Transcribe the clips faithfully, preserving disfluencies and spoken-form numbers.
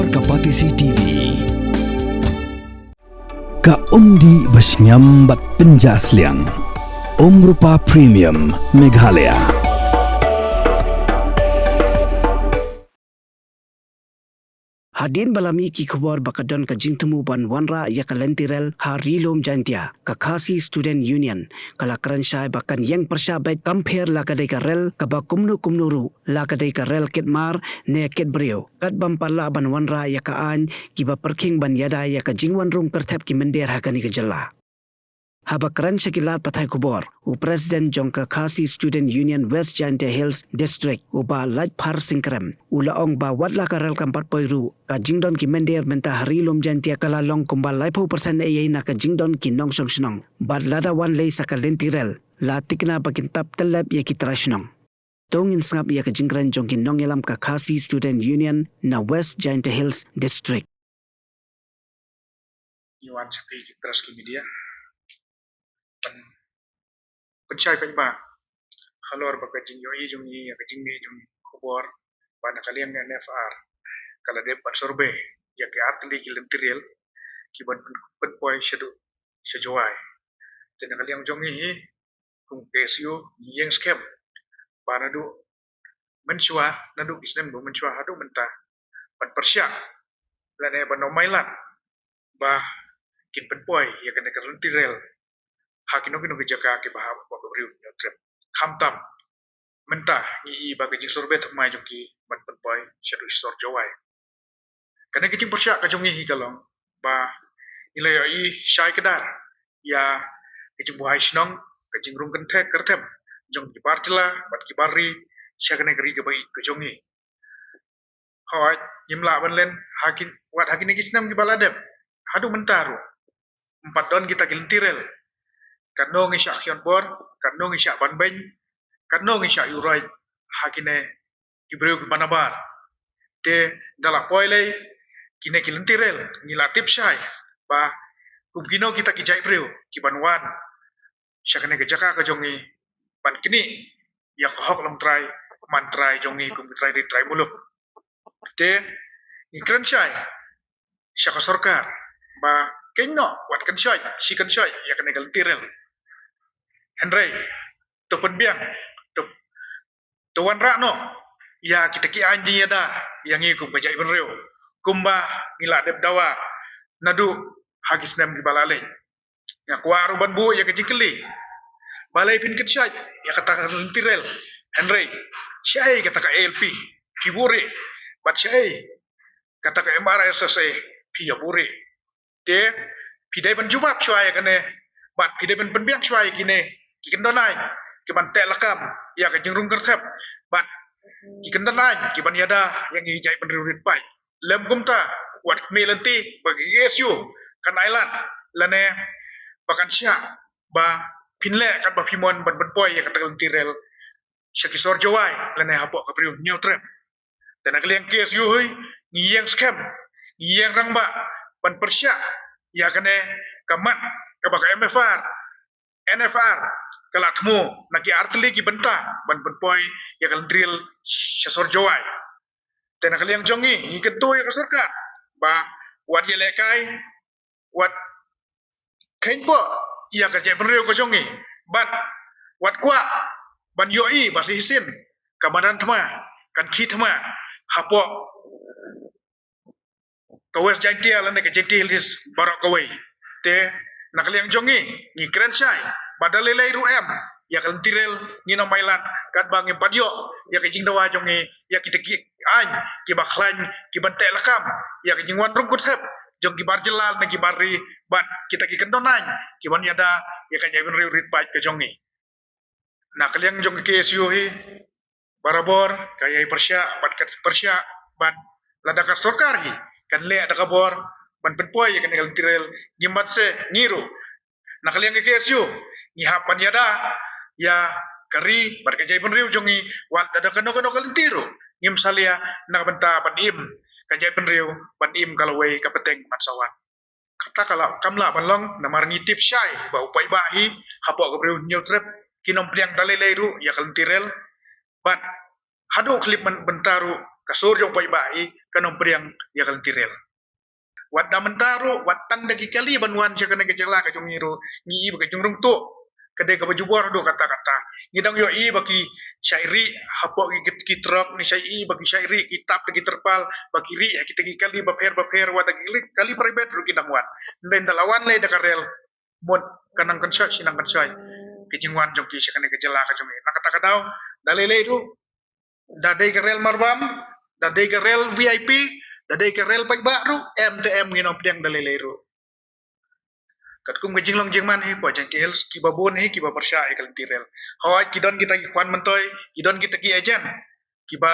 Ka Batesi T V. Ka umdih ba shngiam bad pynjah sliang. Umrupa Premium Meghalaya. Hadien ba la mih ki khubor ba ka don ka jingthmu ban wanrah ïa ka lynti rel ha Ri Lum Jaintia, ka Khasi Student Union ka la kren shai ba kan ïeng pyrshah beit, kam pher la ka dei ka rel kaba kumno kumno ruh, la ka dei ka rel kit mar ne kit briew, kat bym pat lah ban wanrah ïa ka aiñ kiba pyrkhing ban ïada ïa ka jingwan rung kyrthep ki mynder ha kane ka jylla. Haba kren sha ki lad pathai khubor, u President jong ka Khasi Student Union West Jaintia Hills District, u Bah Laitphar Singkrem, u la ong ba wat la ka rel kam pat poi ruh, ka jingdon ki mynder mynta ha Ri Lum Jaintia ka la long kumba laiphew percent eiei na ka jingdon ki nongshong shnong. Bad lada wan leit sha ka lynti rel, la tikna ba kin tap tyllep ïa ki trai shnong. To ngin sngap ïa ka jingkren jong ki nongïalam ka Khasi Student Union na West Jaintia Hills District. Ngi wan sha phi ki press ki media ban pynshai pynbha halor ba ka jingïohi jong ngi ïa ka jingmih jong ki khubor ba na ka liang N F R ka la dep ban survey ïa ki artylli ki lynti rel ki ban pyn-, pynpoi shaduh sha Jowai. Te na ka liang jong ngi hi kum K S U ngi ïeng skhem ba naduh mynshuwa, naduh ki snem ba mynshuwa haduh mynta ban pyrshah lane ban ym mailat ba kin pynpoi ïa kane ka lynti rel ha kino kino ki jaka kiba hap ba ka briew Hynñiewtrep. Khamtam mynta ngi i ba ka jingsurvey thymmai jong ki ban pynpoi shaduh sor Jowai. Kane ka jingpyrshah ka jong ngi hi ka long ba ngi la ïohi shai kdar ïa ka jingbuhai shnong, ka jingrung kynthep kyrthep jong ki bar jylla bad ki bar ri sha kane ka ri kaba ïeit ka jong ngi. Hooid, ngim lah ban len ha kin, wat ha kine ki snem kiba la dep haduh mynta ruh ym pat don kita ki lynti rel. Katno ngi shah khñiot bor, katno ngi shah ban beiñ, katno ngi shah ïuhroit ha kine ki briew kiba nabar. Te da la poi lei kine ki lynti rel ngi la tip shai ba kum kino kita ki jaibriew kiban wan sha kane ka jaka ka jong ngi ban knieh ïa ka hok longtrai mantrai jong ngi kum ki trai ri trai muluk. Te ngi kren shai sha ka sorkar ba kynnoh wat kynshoi, shi kynshoi ïa kane ka lynti rel. Hynrei to pynbiang, to, to wanrah noh ïa kita ki aiñ jingïada ïa ngi kum ka jaitbynriew kumba ngi la dep dawa naduh ha ki snem kiba la leit. Nga kwah ruh ban buh ïa ka jingkylli, balei phin kynshoi ïa kata ka lynti rel? Hynrei shaei kata ka A L P phi buhrieh, bad shaei kata ka M R S S A phi ïa buhrieh? Te phi dei ban jubab shuwa ïa kane bad phi dei ban pynbiang shuwa ïa kine ki kyndon aiñ kiban teh lakam ïa ka jingrung kyrthep bad ki kyndon aiñ kiban ïada ïa ngi jaitbynriew rit paid. Lym kumta wat khmih lynti ba ka K S U kan ailad lane ba kan shah ba phin leh katba phi mon ban pynpoi ïa kata ka lynti rel sha ki sor Jowai lane hapoh ka briew Hynñiewtrep. Te na ka liang K S U hi ngi ïeng skhem, ngi ïeng rangbah ban pyrshah ïa kane ka mat kaba ka M F R, N F R ka la thmu na ki artylli ki bynta ban pynpoi ïa ka lynti rel sha sor Jowai. Te na ka liang jong ngi ngi kyntu ïa ka sorkar ba wat ïalehkai, wat kheiñpoh ïa ka jaitbynriew ka jong ngi bad wat kwah ban ïohi ba shisien ka madan thma kan khie thma hapoh ka West Jaintia lane ka Jaintia Hills baroh kawei. Te na ka liang jong ngi ngi kren shai ba da lei lei ruh em ïa ka lynti rel ngin ym ailad katba ngim pat ïoh ïa ka jingdawa jong ngi ïa kita ki aiñ kiba khlaiñ kiban teh lakam ïa ka jingwan rung kyrthep jong ki bar jylla ne ki bar ri bad kita ki kyndon aiñ kiban ïada ïa ka jaitbynriew rit paid ka jong ngi. Na ka liang jong ka K S U hi barabor ka ïai pyrshah bad ka pyrshah bad lada ka sorkar hi kan leh da ka bor ban pynpoi ïa kane ka lynti rel, ngim pat se ngi ruh na ka liang ka K S U ngi hap ban ïada ïa ka ri bad ka jaitbynriew jong ngi, wat lada kano kano ka lynti ruh ngim salia na ka bynta ban im ka jaitbynriew, ban im ka lawei ka pateng ban sa wan. Kata ka la, kam lah ban long namar ngi tip shai ba u paidbah hi hapoh ka briew Hynñiewtrep kin ym pdiang da lei lei ruh ïa ka lynti rel bad haduh khyllipmat mynta ruh ka sur jong u paidbah hi kan ym pdiang ïa ka lynti rel. Wat da mynta ruh, wat tang da ki kali ban wan sha kane ka jylla ka jong ngi ruh, ngi i ba ka jingrung tuh ka dei kaba jubor haduh katta katta. Ngi dang ïohi ba ki shah rieh hapoh ki, ki, ki trok, ngi shah i ba ki shah rieh ki tap da ki terpal, ba ki rieh ha kita ki kali bapher bapher, wat da ki kali private ruh ki dang wan. Hynrei ynda la wan lei da ka rel, mut ka nang kynshoh shi nang kynshoh ka jingwan jong ki sha kane ka jylla ka jong ngi. Na kata ka daw, da lei lei ruh, da dei ka rel marbam, da dei ka rel V I P, da dei ka rel paidbah ruh, em te em ngin ym pdiang da lei lei ruh. Katkum ka jinglong jingman hi, hapoh Jaintia Hills kiba bun hi kiba pyrshah ïa ka lynti rel. Hooid, ki don kita ki khwan myntoi, ki don kita ki agent kiba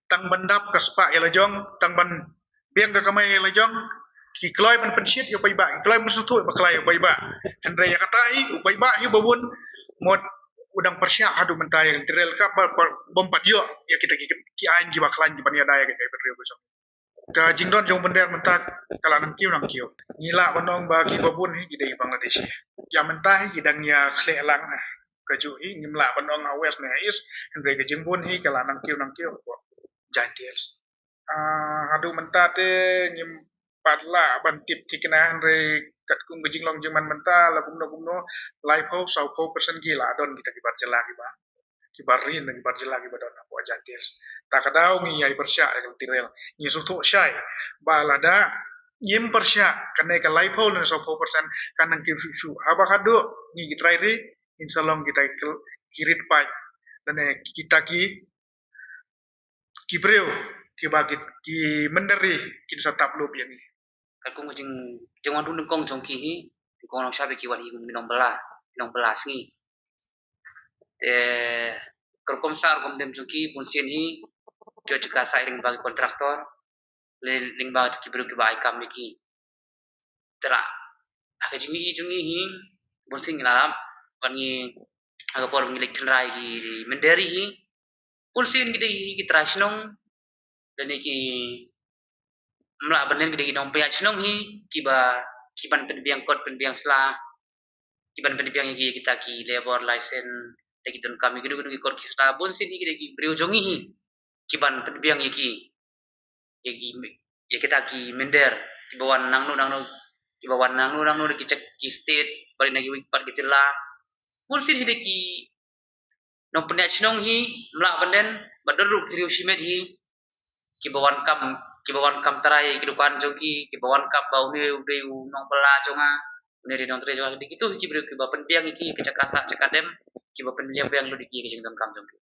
tang ban dap ka spah ïa la jong, tang ban biang ka kamai ïa la jong, ki kloi ban pynshit ïa u paidbah, ki kloi ban sngewthuh bakla ïa u paidbah. Hynrei ïa kata hi, u paidbah hi uba bun, mut u dang pyrshah haduh mynta ïa ka lynti rel, kaba, ba, bym pat ïoh ïa kita ki, ki aiñ kiba khlaiñ kiban ïada ïa ka jaitbynriew ka jong. Ka jingdon jong u mynder mynta ka la nang kiew nang kiew. Ngi lah ban ong ba kiba bun hi ki dei Bangladeshi. Ïa mynta hi ki dang ïa khleh lang ha kajuh hi, ngim lah ban ong ha West ne ha East, hynrei ka jingbun hi ka la nang kiew nang kiew hapoh Jaintia Hills. Ah, haduh mynta te ngim pat lah ban tip thikna, hynrei katkum ka jinglong jingman mynta, la kumno kumno, laiphew sawphew percent ki la don kita ki bar jylla kiba, kiba ri na ki bar jylla kiba don hapoh Jaintia Hills. Ta ka daw ngi ïai pyrshah ïa ka lynti rel, ngi sngewthuh shai ba lada ngim pyrshah, kane ka laiphew lane sawphew percent kan nang kiew shuh shuh. Haba haduh ngi ki trai ri, ngin sa long kita ki rit paid lane kita ki, ki briew kiba ki, ki mynder ri kin sa tap lup ïa ngi. Katkum ka jing, jingwan rung nyngkong jong ki hi, nyngkong nongshap ïa ki wan hi ki nongbylla, nongbylla sngi. Te ka rukom sah rukom dem jong ki bunsien hi ki ïoh jaka sah lyngba ki contractor, lyngba ki briew kiba ai kam ïa ki. Te ha ka jingïohi jong ngi hi, bunsien ngi la lap, bad ngi, ha ka por ngi leit tynrai ki mynder hi, bunsien ki dei hi ki trai shnong, lane ki, ym lah ban ong, ki dei ki nongpynïaid shnong hi kiba, kiban pynbiang kot pynbiang sla, kiban pynbiang ïa ki, kita ki labour license, da ki donkam ïa ki, kino kino ki kot ki sla, bunsien hi ki dei ki briew jong ngi hi kiban pynbiang ïa ki, ïa ki, ïa kita ki mynder kiba wan nangno nangno, kiba wan nangno nangno da ki, ki state, bad na kiwei pat ki jylla. Bunsien hi dei ki nongpynïaid shnong hi, ym lah ban ong, bad don ruh ki riew shimet hi kiba wan kam, kiba wan kam trai ki dukan jong ki, kiba wan kam ba une u dei u nongbylla jong nga, une u dei u nongtrei jong nga. Dei kito hi ki briew kiba pynbiang ïa ki ka jaka sah jaka dem, kiba pynbiang biang lut ïa ki ka jingdonkam jong ki.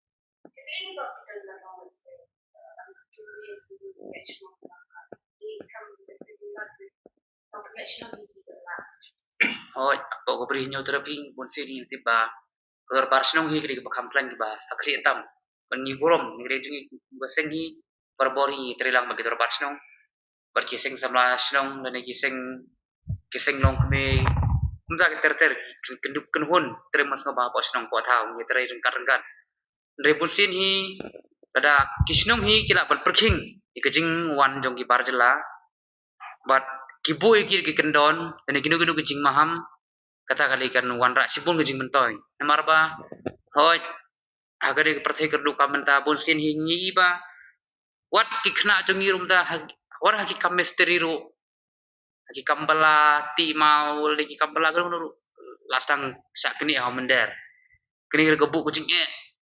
Hooid, hapoh ka Bri Hynñiewtrep hi bunsien hi tip ba ka dorbar shnong hi ka dei kaba kham khlaiñ, kaba ha khlieh tam. Bad ngi burom, ngi dei jong ngi ka seng hi, barabor hi ngi trei lang bad ki dorbar shnong, bad ki seng samla shnong, lane ki seng, ki seng longkmie, kumta ki ter ter, ki kyndup kynhun, trei man sngewbha hapoh shnong hapoh thaw, ngi trei ryngkat ryngkat. Hynrei bunsien hi, lada ki shnong hi ki lah ban pyrkhing ïa ka jingwan jong ki bar jylla, bad ki buh ïa ki, ki kyndon, lane kino kino ki jingmaham, kata ka dei kan wanrah shibun ka jingmyntoi. Namar ba, hooid, ha ka dei ka pyrthei kyrduh ka mynta, bunsien hi ngi i ba wat ki khynnah jong ngi ruh mynta, ha, wat ha ki kam mistri ruh, ha ki kam bylla, tih maw, lane ki kam bylla, kano kano ruh, la sdang shah knieh ha u mynder. Kane ka dei ka buh ka jingeh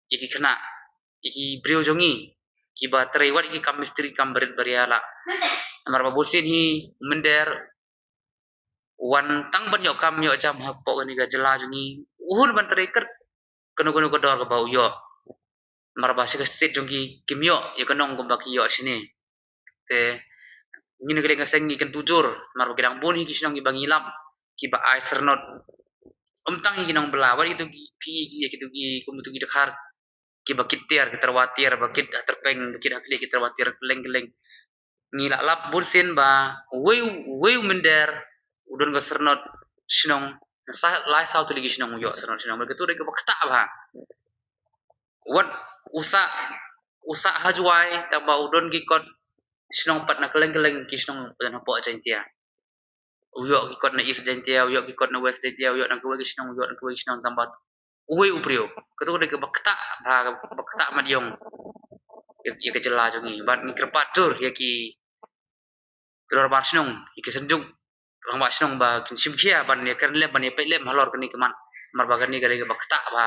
ïa ki khynnah, ïa ki briew jong ngi kiba trei wat ïa ki kam mistri, kam barit baria lah. Namar ba bunsien hi u mynder u wan tang ban ïoh kam ïoh jam hapoh kane ka jylla jong ngi, u hun ban trei kat kano kano ka dor kaba u ïoh. Namar ba sha ka state jong ki kim ïoh ïa ka nong kumba ki ïoh shane. Te ngi na ka liang ka seng ngi kyntu jur, namar ba ki dang bun hi ki shnong kiba ngi lap kiba ai syrnod. Ym tang hi ki nongbylla, wat kito ki, ki, ki, kito ki, kum kito ki dkhar, kiba kit tiar, ki tyrwa tiar, ba kit ha tyrpeng, ba kit ha khlieh, ki tyrwa tiar kylleng kylleng. Ngi la lap bunsien ba uwei, uwei u mynder u don ka syrnod shnong, sa, lai saw tylli ki shnong u ïoh syrnod shnong. Bad kato dei kaba ktah bha. Wat u sah, u sah ha Jowai, tangba u don ki kot shnong pat na kylleng kylleng ki shnong pat hapoh Jaintia. U ïoh ki kot na East Jaintia, u ïoh ki kot na West Jaintia, u ïoh na kiwei ki shnong, u ïoh na kiwei ki shnong, tangba uwei u briew. Kato ka dei kaba ktah bha, kaba ktah mat ïong. ïa, ïa ka jylla jong ngi. Bad ngi kyrpad dur ïa ki, ki dorbar shnong, ïa ki synduk rangbah shnong ba kin shim khia ban ïa kren lem, ban ïa peit lem halor kane ka mat. Namar ba kane ka dei kaba ktah ba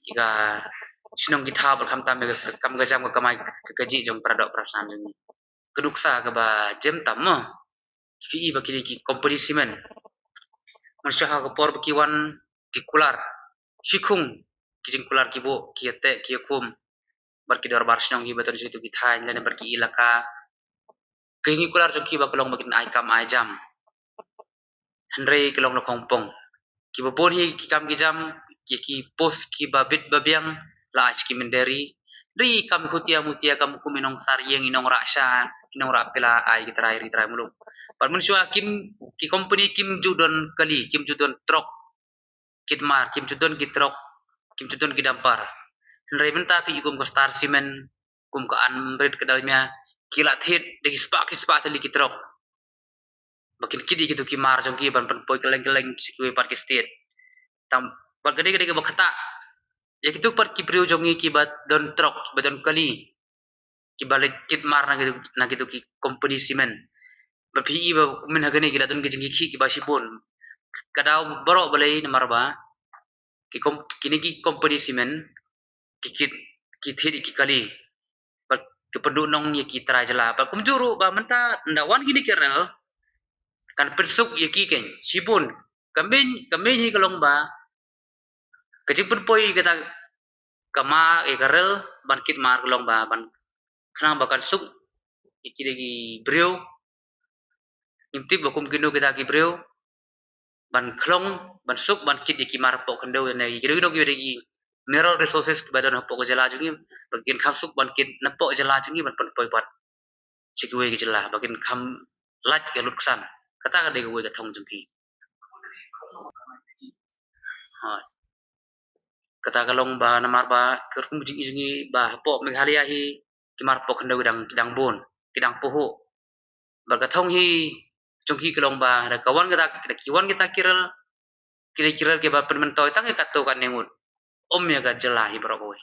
ïa ka shnong ki thaw bad khamtam ïa ka kam ka jam ka kamai ka kajih jong para doh para snam jong ngi. Ka nuksa kaba jem tam mo. Phi i ba kine ki company cement, mynshuwa ha ka por ba ki wan ki kular, shi khung ki jingkular ki buh, ki ïateh, ki ïakhum bad ki dorbar shnong kiba don sha kito ki thaiñ lane bad ki ilaka. Ka jingkular jong ki ba ka long ba kin ai kam ai jam. Hynrei ka long na khongpong. Kiba bun hi ki kam ki jam, ki, ki post kiba bit ba biang la ai sha ki mynder ri. Hynrei kam khutia mutia, kam kum i nongsar ïing, i nongrah sha, i nongrah pela, ai ki trai ri trai muluk. Bad mynshuwa kim, ki company kim ju don kali, kim ju don trok. Kit mar, kim ju don ki trok, kim ju don ki dumper. Hynrei mynta phi i kum ka Star Cement, kum ka Anmrit, ka Dalmia, ki la thied da ki spah ki spah tylli ki trok ba kin kit ïa kito ki mar jong ki ban pynpoi kylleng kylleng sha kiwei pat ki state. Tang bad ka dei, ka dei kaba ktah ïa kito pat ki briew jong ngi kiba don trok, kiba don kali, kiba leit kit mar na kito, na kito ki company cement. Bad phi i ba kumne ha kane ki la don ki jingkitkhih kiba shibun. Ka daw baroh balei? Namar ba ki kom-, kine ki company cement ki kit, ki thied ïa ki kali bad ki pynduhnong ïa ki trai jylla. Bad kumjuh ruh ba mynta ynda wan kine ki rel kan pynsuk ïa ki keiñ shibun. Ka main, ka main hi ka long ba ka jingpynpoi kata ka mar, eh, ka rel ban kit mar ka long ba ban khnang ba kan suk ïa kine ki briew. Ngim tip ba kum kino kita ki briew ban khlong, ban suk ban kit ïa ki mar hapoh khyndew, ne ïa kino kino ki mineral resources kiba don hapoh ka jylla jong ngi, ba kin kham suk ban kit napoh jylla jong ngi ban pynpoi pat sha kiwei ki jylla, ba kin kham lait ka lut ksan. Kata ka dei kawei ka thong jong ki. Hooid. Kata ka long ba namar ba ka rukom jingim jong ngi ba hapoh Meghalaya hi ki mar hapoh khyndew ki dang, ki dang bun, ki dang puhuh. Bad ka thong hi jong ki ka long ba da ka wan kata, da ki wan kita ki rel, ki dei ki rel kiba pynmyntoi tang ïa kato katne ngut, ym ïa ka jylla hi baroh kawei.